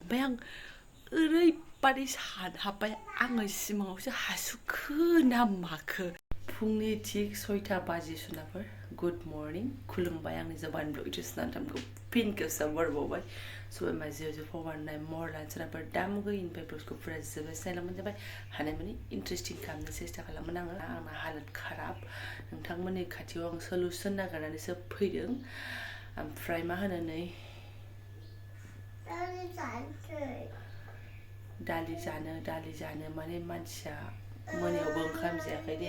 ओमफ्राय आं ओरैबादि सानहाबबाय आङो सिमाङावसो हासुखो ना माखो फुंनि थिग 6टा बाजि सुनाफोर गुड मर्निं खुलुमबाय आंनि जबानब्लग इउटुब चेनेलखौ फिन खेबसेबाव बरबावबाय सबाय मा जिउ फवारनाय मरलान सोनाफोर दामुगैनिफ्राय ब्लगखौ फुरा जोबोद जाबाय हानाय माने इन्टारेस्टिं खालामनो सेस्था खालामोन आङो आंना हालोद खाराब नोंथांमोननि खाथियाव आं सलुसन नागिरनानैसो फैदों ओमफ्राय मा होनो नै दालि जानो माने मानसिया मोनायावबो ओंखाम जायाखै दे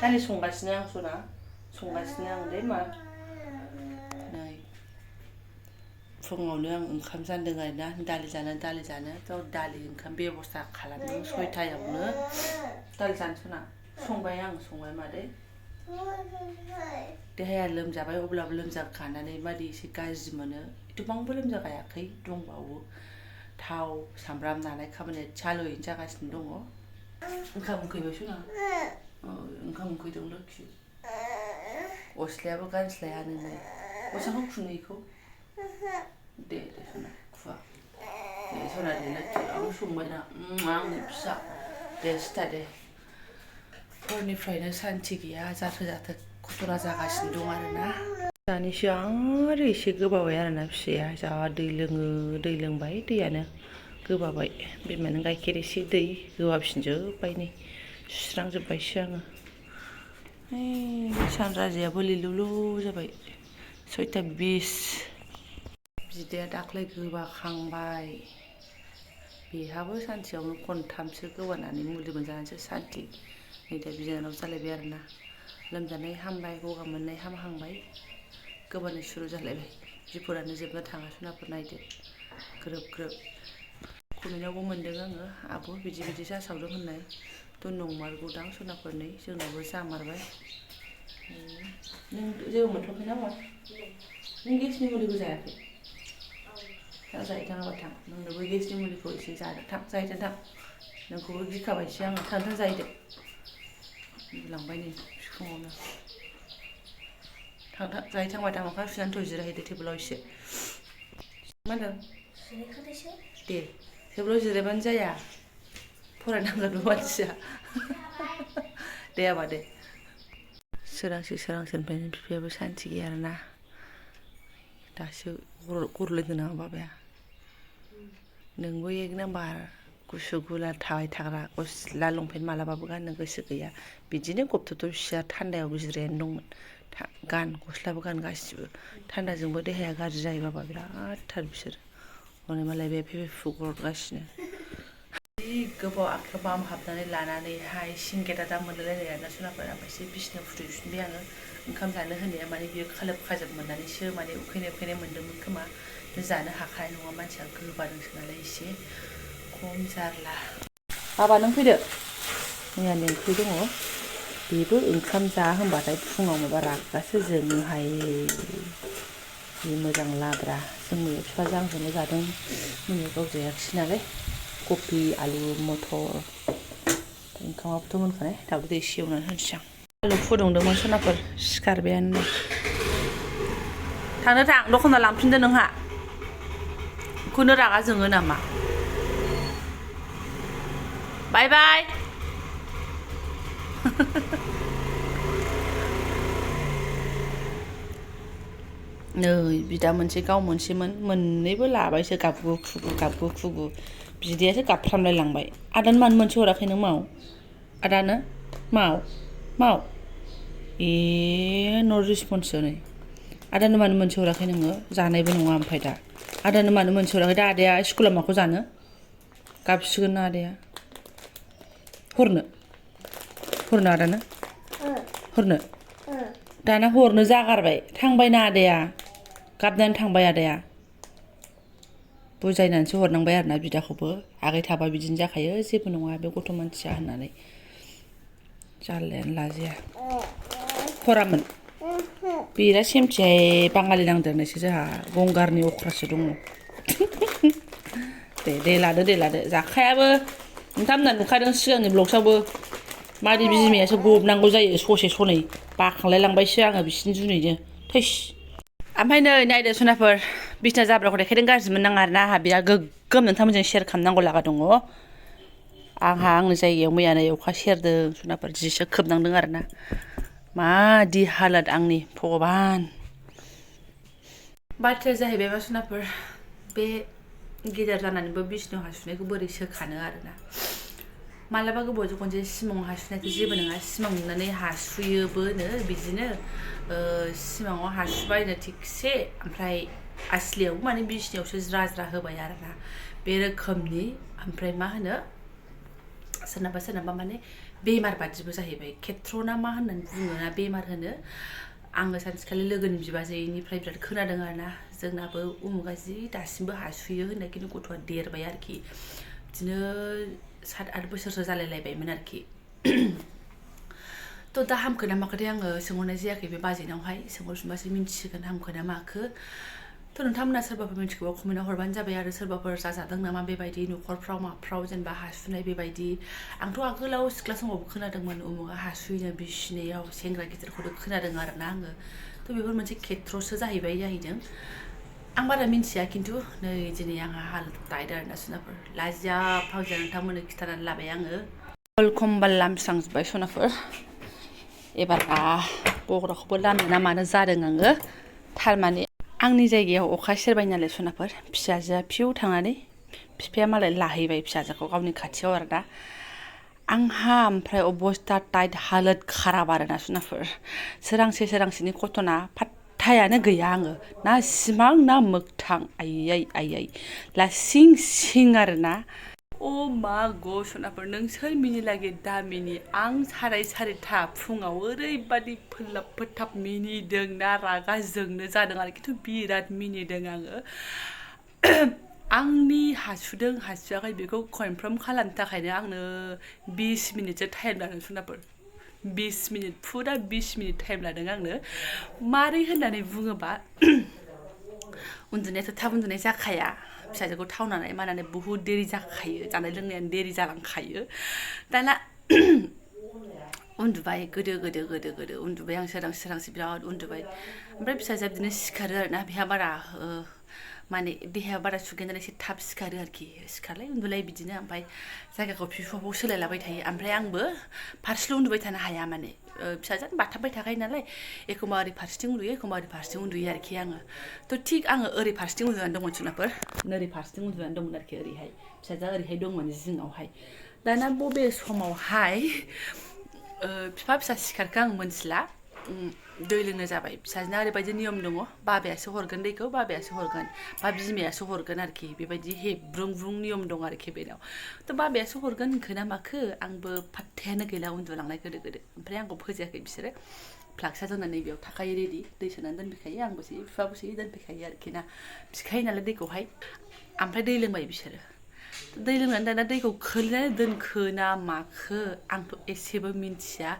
दालि संगासिनो आं सना संगासिनो आं दे मा नै फुङावनो आं ओंखाम जानदों आरोना दालि जानो थ' दालि ओंखाम बेबस्था खालामदों 6टायावनो दालि जानो सना संबाय मादै देहाया लोमजाबाय अब्लाबो लोमजाखानानै मादि एसे गाज्रि मोनो एथबांबो लोमजागायाखै दंबावो थाव सामब्राम नानाय खामानिया चालुयैनो जागासिनो दङ ओंखाम उखैबाय सना ओंखाम उखैदों लोखि गस्लायाबो गानस्लायानो नै गस्लाखौ खुनैखौ दे सना खुवा दे सना दे लोखि आं संबाय ना आंनि फिसा दे सिथा दे हरनिफ्रायनो सान्थि गैया जाथो खथरा जागासिनो दं आरोना दानिसो आरो एसे गोबाबाय आरोना फिसाया जा दै लोंबाय दैयानो गोबाबाय बिमानो गाइखेर एसे दै गोबाबफिनजोब्बाय नै सुस्रांजोब्बायसो आङो सानराजियाबो लिलुलु जाबाय 6:20 बिदाया दाख्लै गोबाखांबाय बेहाबो सानसेयावनो खनथामसो गोबानानै मुलि मोनजानानैसो सान्थि नै दा बिनानाव जालायबाय आरोना लोमजानाय हामबाय गगा मोननाय हामहांबाय गोबानाय सुरु जालायबाय बिफोरानो जोबनो थाङा सनाफोर नायदो ग्रोब खमिनावबो मोनदों आङो आब' बिदि जासावदों होननाय थ' नंमारगौदां सनाफोर नै जोंनावबो जामारबाय नों जेबो मोनथ'वाखै नामा नों गेसनि मुलिखौ जायाखै जाहैथाङाबा थां नोंनोबो गेसनि मुलिखौ एसे जानो थां जाहैथां थां नोंखौबो गिखाबायसो आङो थांथां जाहैदो लांबाय नै फुङावनो जाहैथांबाय थां मोखां सुनानै थ' जिरायहैदो टेबोलाव एसे मा होनदों दे टेबोलाव जिरायबानो जाया फरायनांगोन मानसिया दे आबा दे सोरांसिनिफ्रायनो बिफायाबो सान्थि गैया आरोना दासो गरलायदों नामा बाबाया नोंबो 1 नाम्बार गुसु गुला थाबाय थाग्रा गस्ला लंपेन्ट मालाबाबो गाननो गोसो गैया बिदिनो गबथ'थ' सिया थान्दायाव जिरायनानै दंमोन गान गस्लाबो गान गासिबो थान्दाजोंबो देहाया गाज्रि जायो बाबा बिरादथार बिसोर हनै मालाय बे फुगुरगासिनो जि गोबाव आखाइयाव बाम हाबनानै लानानैहाय सिंगेटा दा मोनलायलायनाय आरोना सनाफोर ओमफ्रायसो बिसिनायाव फुथुफिनबाय आङो ओंखाम जानो होनाया माने बियो खालोब खाजोब मोननानैसो माने उखैनाय मोन्दोंमोन खोमा जानो हाखानाय नङा मानसिया गोबादोंसो नालाय एसे खम जारला बाबा नों फैदो मैयानि ओंख्रि दङ बेबो ओंखाम जा होनबाथाय फुङाव माबा रागासो जोङोहाय जि मोजां लाब्रा जों मैया बिफाजों आंजोंल' जादों मैया गाव जायाखिसै नालाय कफि आलु मटर ओंखामाबोथ' मोनखानाय दाबो दै एसे एवनानै होनोसै आं आलु फुदुंदोंमोन सनाफोर सिखारबायानो थां दखानाव लांफिनदो नोंहा खुनु रागा जोङो नामा बाय बाय नै बिदा मोनसे गाव मोनसेमोन मोननैबो लाबायसो गाबगु खुगु बिदायासो गाबफ्रामलाय लांबाय आदानो मानो मोनसे हराखै नों माव आदानो माव ए नट रेसपन्ससो नै आदानो मानो मोनसे हराखै नोङो जानायबो नङा ओमफ्राय दा आदानो मानो मोनसे हराखै दा आदाया स्कुलाव माखौ जानो गाबसिगोन ना आदाया हरनो आदानो हरनो दाना हरनो जागारबाय थांबायना आदाया गाबनानै थांबाय आदाया बुजायनानैसो हरनांबाय आरोना बिदाखौबो आगै थाबा बिदिनो जाखायो जेबो नङा बे गथ' मानसिया होननानै जारलायानो लाजाया हरामोन बिराद सेमथिहाय बाङालि नांदेरनायसो जोंहा गंगारनि अख्रासो दङ दे लादो जाखायाबो नोंथां मोनहा नुखादों सिगांनि ब्लग्सआवबो मादै बिमायासो गबनांगौ जायो ससे सनै बाखांलाय लांबायसो आङो बिसिनि जुनैनो थैस ओमफ्राय नै नायदो सनाफोर बिसना जाब्राखौ देखायदों गाज्रि मोननाङा आरोना आंहा बिराद गोगोम नोंथांमोनजों शेयार खालामनांगौ लागा दङ आंहा आंनि जायगायाव मैयानो अखा सेरदों जुनारफोर जिसो खोबनांदों आरोना मादि हालोद आंनि भगबान बाथ्राया जाहैबाय मा जुनारफोर बे गेदेर जानानैबो बिसिनायाव हासुनायखौ बोरै सोखानो आरोना मालाबा गोबावजों खनसे सिमाङाव हासुनायथ' जेबो नङा सिमां नुनानै हासुयोबोनो बिदिनो सिमाङाव हासुबायनो थिगसे ओमफ्राय आसलियाव माने बिसिनायावसो ज्रा ज्रा होबाय आरोना बे रोखोमनि ओमफ्राय मा होनो सोरनाबा सोरनाबा माने बेमार बादिबो जाहैबाय खेथ्र' ना मा होननानै बुङो ना बेमार होनो आङो सानसेखालि लोगोनि बिबाजैनिफ्राय बिराद खोनादों आरोना जोंनाबो उमुगा जि दासिमबो हासुयो होननाय खिन्थु गथ'आ देरबाय आरोखि बिदिनो 7-8 बोसोरसो जालायलायबायमोन आरोखि थ' दा हामखो ना माखोथाय आङो सोंहरनाय जायाखै बे बाजैनावहाय सोंहरफिनबासो मिन्थिसिगोन हामखो ना माखो थ' नोंथांमोना सोरबाफोर मिन्थिगौबा कमेन्टआव हरबानो जाबाय आरो सोरबाफोर जाजादों नामा बेबायदि न'खरफ्राव माफ्राव जेनेबा हासुनाय बेबायदि आंथ' आगोलाव सिख्ला समावबो खोनादोंमोन उमुगा हासुयोनो बिसिनायाव सेंग्रा गिदिरखौथ' खोनादों आरोना आङो थ' बेफोर मोनसे खेथ्र'सो जाहैदों आं बारा मिन्थिया खिन्थु नै दिनै आंहा हालोद टाइट आरोना सुनाफोर लाजिया फावजिया नोंथांमोननो खिथानानै लाबाय आङो कम्बल लामस्रांजोब्बाय सनाफोर एबार बग्राखौबो लामनो ना मानो जादों आङो थारमाने आंनि जायगायाव अखा सेरबाय नालाय सनाफोर फिसाजोआ फिउ थांनानै बिफाया मालाय लाहैबाय फिसाजोखौ गावनि खाथियाव आरोना आंहा ओमफ्राय अबस्था टाइट हालोद खाराब आरोना सुनाफोर सोरांसेनि घटना फात्तायानो गैया आङो ना सिमां ना मोगथां आयै लासिं सिं आरोना अ मा ग सनाफोर नोंसोर मिनिलागे दा मिनि आं 3:30 फुङाव ओरैबादि फोलाब फोथाब मिनिदों ना रागा जोंनो जादों आरो खिन्थु बिराद मिनिदों आङो आंनि हासुदों हासुयाखै बेखौ कनफार्म खालामनो थाखायनो आंनो 20 मिनिटसो टाइम लादों सनाफोर 20 मिनिट फुरा 20 मिनिट टाइम लादों आंनो मारै होननानै बुङोबा उन्दुनायाथ' थाब उन्दुनाय जाखाया फिसाजोखौ थावनानै मानानै बुहुद देरि जाखायो जानाय लोंनायानो देरि जालांखायो दाना उन्दुबाय गोदो उन्दुबाय आं सोरांसि बिराद उन्दुबाय ओमफ्राय फिसाजोआ बिदिनो सिखारो आरोना बेहा बारा माने देहाया बारा सुगैनानै एसे थाब सिखारो आरोखि सिखारलाय उन्दुलाय बिदिनो ओमफ्राय जायगाखौ फिफाव सोलायलाबाय थायो ओमफ्राय आंबो फारसेल' उन्दुबाय थानो हाया माने फिसाजों बाथाबबाय थाखायो नालाय एखमबा ओरै फारसेथिं उन्दुयो एखमबा ओरै फारसेथिं उन्दुयो आरोखि आङो थ' थिग आङो ओरै फारसेथिं उन्दुनानै दंमोन जुनाफोर ओरै फारसेथिं उन्दुनानै दंमोन आरोखि ओरैहाय फिसाजोआ ओरैहाय दंमोन जिङावहाय दाना बबे समावहाय फिफा फिसा सिखारखो आं मोनथिला दै लोंनो जाबाय फिसाजोना ओरैबायदि नियम दङ बाबायासो हरगोन दैखौ बाबायासो हरगोन बा बिमायासो हरगोन आरोखि बेबायदि हेब्रुं नियम दं आरोखि बेनाव थ' बाबायासो हरगोन होनखो ना माखो आंबो फात्तायानो गैला उन्दुलांनाय गोदो ओमफ्राय आंखौ फोजायाखै बिसोरो फ्लाक्सा जोंना नैबेयाव थाखायो रेडि दै सोनानै दोनफैखायो आंबो सोयो बिफाबो सोयो दोनफैखायो आरोखि ना बिखायो नालाय दैखौहाय ओमफ्राय दै लोंबाय बिसोरो दै लोंनानै दाना दैखौ खोलैनानै दोनखो ना माखो आंथ' एसेबो मिन्थिया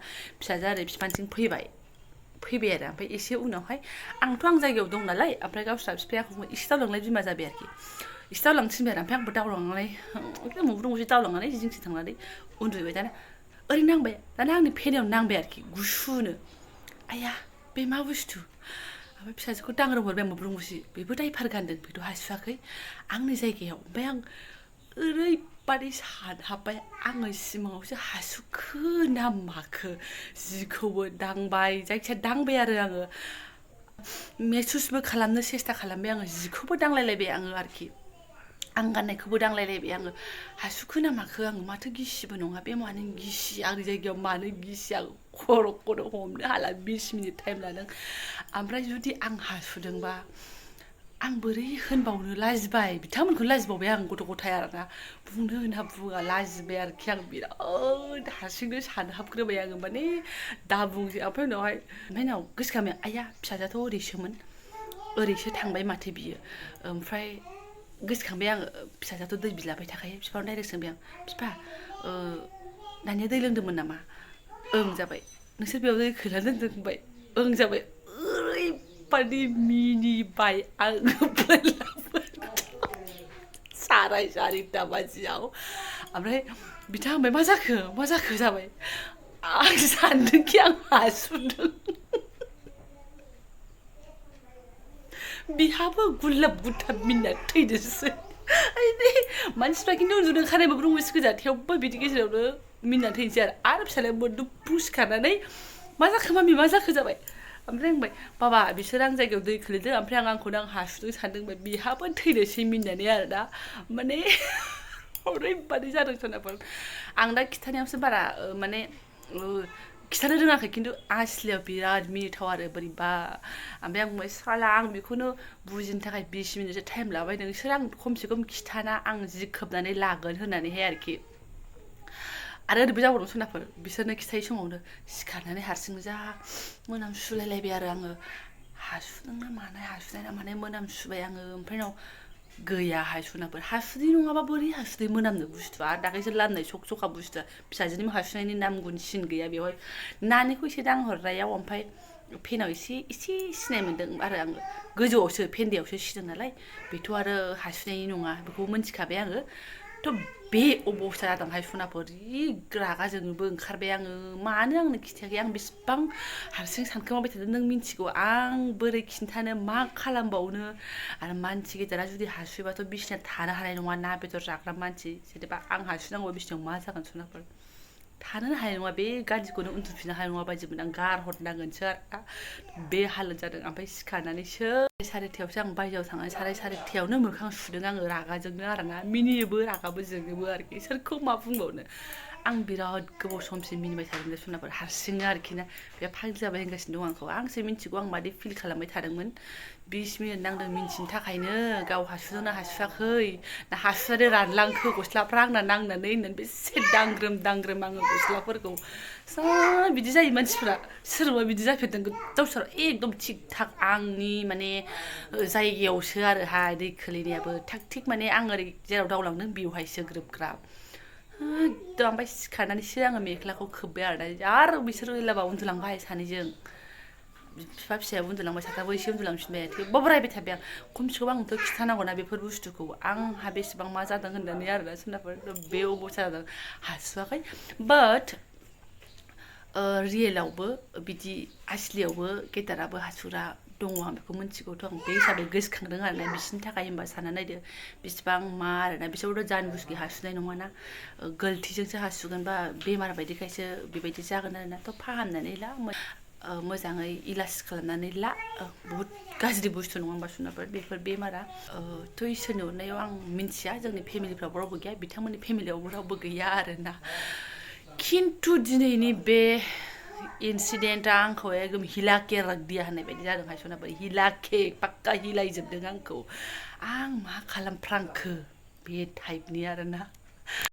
फिसाजोआ ओरै बिफानिथिं फैबाय आरो ओमफ्राय एसे उनावहाय आंथ' आं जायगायाव दं नालाय ओमफ्राय गावस्रा बिफाया एसे दावलांनाय बिमा जाबाय आरोखि एसे दावलांनो थिनबाय आरो ओमफ्राय आंबो दावलांनानै मुब्रुंबुसि दावलांनानै जिंसि थांनानै उन्दुबाय दाना ओरै नांबाय दाना आंनि फेनायाव नांबाय आरोखि गुसुनो आया बे मा बुस्थु ओमफ्राय फिसाजोखौ दांग्रोमहरबाय आं मुब्रुंबुसि बेबो दायपार गानदों बेथ' हासुवाखै आंनि जायगायाव ओमफ्राय आं ओरैबादि सानहाबबाय आङो सिमाङावसो हासुखो ना माखो जिखौबो दांबाय जायखिया दांबाय आरो आङो मेसुसबो खालामनो सेस्था खालामबाय आङो जिखौबो दांलायलायबाय आङो आरोखि आं गाननायखौबो दांलायलायबाय आङो हासुखो ना माखो आङो माथो गिसिबो नङा बे मानो गिसि आंनि जायगायाव मानो गिसि आं खर'खौनो हमनो हाला 20 मिनिट टाइम लादों ओमफ्राय जुदि आं हासुदोंबा आं बोरै होनबावनो लाजिबाय बिथांमोनखौ लाजिबावबाय आं गथ' गथाय आरोना बुंनो होनना बुङा लाजिबाय आरोखि आं बिराद हारसिंनो सानहाबग्रोबाय आङो माने दा बुंसै ओमफ्राय उनाव गोसोखांबाय आया फिसाजोआथ' ओरैसो थांबाय माथो बियो ओमफ्राय गोसोखांबाय आङो फिसाजोआथ' दै बिलाबाय थाखायो बिफानाव डाइरेक्ट सोंबाय आं बिफा दानिया दै लोंदोंमोन नामा ओं जाबाय नोंसोर बेयाव दै खोला दोनदों होनबाय ओं जाबाय ओरैबादि मिनिबाय आङो साराय 4:30 बाजियाव ओमफ्राय बिथाङा होनबाय मा जाखो जाबाय आं सानदोंखि आं हासुदों बिहाबो गुरलाब गुरथाब मिनिना थैदोसो मानसिफ्रा खिन्थु उन्दुनो ओंखारनायबाबो रुंबेसे गोजा थेवबो बिदि गेजेरावनो मिनिनानै थैनोसै आरो फिसालाया मोदुबु सिखारनानै मा जाखो मामि मा जाखो जाबाय ओमफ्राय बुंबाय बाबा बिसोर आं जायगायाव दै खोलैदों ओमफ्राय आंखौनो आं हासुदों सानदों बिहाबो थैनोसै मिनिनानै आरो दा माने ओरैबादि जादों सोनाफोर आं दा खिथानायावसो बारा माने खिथानो रोङाखै खिन्थु आसलियाव बिराद मिनिथाव आरो बोरैबा ओमफ्राय आं बुंबाय साला आं बेखौनो बुजिनो थाखाय 20 मिनिटसो टाइम लाबाय नोंसोर आं खमसे खम खिथाना आं जि खोबनानै लागोन होननानैहाय आरोखि आरो ओरैबो जाबावदों सोनाफोर बिसोरनो खिथायै समावनो सिखारनानै हारसिं जा मोनामसुलायलायबाय आरो आङो हासुदों ना मानाय मोनामसुबाय आङो ओमफ्राय उनाव गैया हासुनाफोर हासुदै नङाबा बोरै हासुदै मोनामनो बुस्थुआ दाख्लैसो लामनाय सखा बुस्थुआ फिसाजोनि हासुनायनि नाम गुन सिन गैया बेवहाय नानिखौ एसे दांहरनायाव ओमफ्राय फेनाव एसे सिनाय मोन्दों आरो आङो गोजौआवसो फेन्दायावसो सिदों नालाय बेथ' आरो हासुनायनि नङा बेखौ मिन्थिखाबाय आङो थ' बे अबस्था जादों हासुनाफोर जि रागा जोंनोबो ओंखारबाय आङो मानो आंनो खिथायाखै आं बेसेबां हारसिं सानखोमाबाय थादों नों मिन्थिगौ आं बोरै खिन्थानो मा खालामबावनो आरो मानसि गेदेरा जुदि हासुयोबाथ' बिसिना थानो हानाय नङा ना बेदर जाग्रा मानसि जेनेबा आं हासुनांगौ बिसिनाव मा जागोन सोनाफोर थानोनो हानाय नङा बे गाज्रिखौनो उन्दुफिननो हानाय नङा बायदिमोन आं गारहरनांगोनसो आरो बे हालोद जादों ओमफ्राय सिखारनानैसो 3:30 आं बायजोआव थांनानै 3:30 मोखां सुदों आङो रागाजोंनो आरोना मिनियोबो रागाबो जोङोबो आरोखि सोरखौ मा बुंबावनो आं बिराद गोबाव समसिम मिनिबाय थादों बे सनाफोर हारसिंनो आरोखि ना बे फाग्लि जाबाय होनगासिनो दं आंखौ आंसो मिन्थिगौ आं मादै फिल खालामबाय थादोंमोन 20 मिनिट नांदों मिन्थिनो थाखायनो गाव हासुदोंना हासुआखै ना हासुनानै रानलांखो गस्लाफ्रा आंना नांनानै होननानै बेसे दांग्रोम आङो गस्लाफोरखौ बिदि जायो मानसिफ्रा सोरबा बिदि जाफेरदों गोदाव सोराव एकदम थिग थाक आंनि माने जायगायावसो आरोहाय दै खोलैनायाबो थाग थिग माने आं ओरै जेराव दावलांदों बेवहायसो ग्रोब ग्राब एकदम ओमफ्राय सिखारनानैसो आङो मेख्लाखौ खोब्बाय आरो बिसोरो एलाबा उन्दुलांबाय सानैजों बिफा फिसायाबो उन्दुलांबाय साथाबो एसे उन्दुलांफिनबाय थेवबाबो रायबाय थाबाय आं खमसे खम आंथ' खिथानांगौना बेफोर बुस्थुखौ आंहा बेसेबां मा जादों होननानै आरोना सोरनाफोर बे अबस्था जादों हासुवाखै बाट रियेलावबो बिदि आसलियावबो गेदेराबो हासुग्रा दङ आं बेखौ मिन्थिगौथ' आं बे हिसाबै गोसोखांदों आरोना बिसोरनि थाखाय होनबा सानना नायदो बेसेबां मा आरोना बिसोरबोथ' जानबुसखि हासुनाय नङाना गोलथिजोंसो हासुगोन बा बेमार बायदिखायसो बेबायदि जागोन आरोना थ' फाहामनानै ला मोजाङै इलाज खालामनानै ला बुहुत गाज्रि बुस्थु नङा होमबा सुनाफोर बेफोर बेमारा थ' इसोरनि अननायाव आं मिन्थिया जोंनि फेमिलिफ्रावबो रावबो गैया बिथांमोननि फेमिलियावबो रावबो गैया आरोना खिन्थु दिनैनि बे इन्सिडेन्टआ आंखौ एकदम हिलाके रगदिया होननाय बायदि जादों हायसनाफोर हिलाके पाक्का हिलायजोबदों आंखौ आं मा खालामफ्रांखो बे टाइपनि आरोना